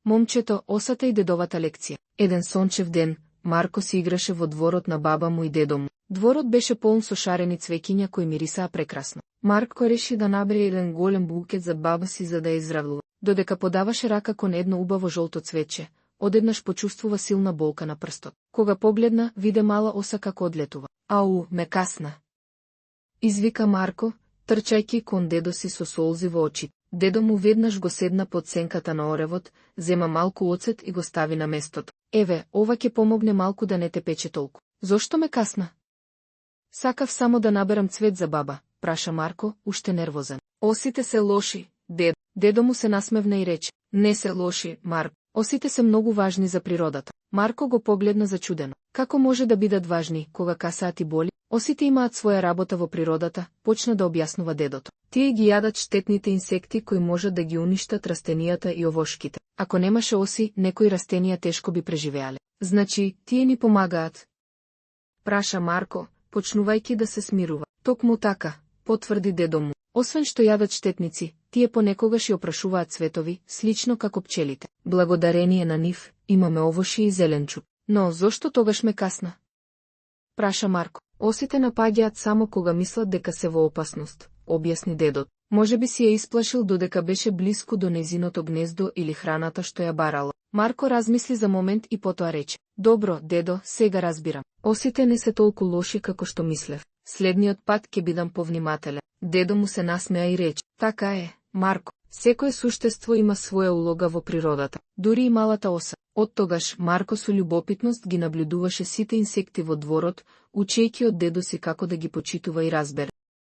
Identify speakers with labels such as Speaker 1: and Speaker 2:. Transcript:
Speaker 1: Момчето, осата и дедовата лекција. Еден сончев ден, Марко си играше во дворот на баба му и дедо му. Дворот беше полн со шарени цвеќиња кои мирисаа прекрасно. Марко реши да набере еден голем букет за баба си за да ја изравнува. Додека подаваше рака кон едно убаво жолто цвеќе, одеднаш почувствува силна болка на прстот. Кога погледна, виде мала оса како одлетува. Ау, ме касна! Извика Марко, трчајќи кон дедо си со солзи во очите. Дедо му веднаш го седна под сенката на оревот, зема малку оцет и го стави на местото. Еве, ова ќе помогне малку да не те пече толку. Зошто ме касна? Сакав само да наберам цвет за баба, праша Марко, уште нервозен. Осите се лоши, дедо. Дедо му се насмевна и рече. Не се лоши, Марко. Осите се многу важни за природата. Марко го погледна зачудено. Како може да бидат важни, кога касаат и боли? Осите имаат своја работа во природата, почна да објаснува дедото. Тие ги јадат штетните инсекти кои можат да ги уништат растенијата и овошките. Ако немаше оси, некои растенија тешко би преживеале. Значи, тие ни помагаат? Праша Марко, почнувајќи да се смирува. Токму така, потврди дедо му. Освен што јадат штетници, тие понекогаш и опрашуваат цветови, слично како пчелите. Благодарение на нив, имаме овоши и зеленчук. Но зошто тогаш ме касна? Праша Марко. Осите напаѓаат само кога мислат дека се во опасност, објасни дедот. Може би си ја исплашил додека беше блиску до незиното гнездо или храната што ја барало. Марко размисли за момент и потоа рече. Добро, дедо, сега разбирам. Осите не се толку лоши како што мислев. Следниот пат ќе бидам повнимателен. Дедо му се насмеа и рече. Така е, Марко. Секое суштество има своја улога во природата, дури и малата оса. Оттогаш Марко со љубопитност ги наблюдуваше сите инсекти во дворот, учејќи од дедо си како да ги почитува и разбере.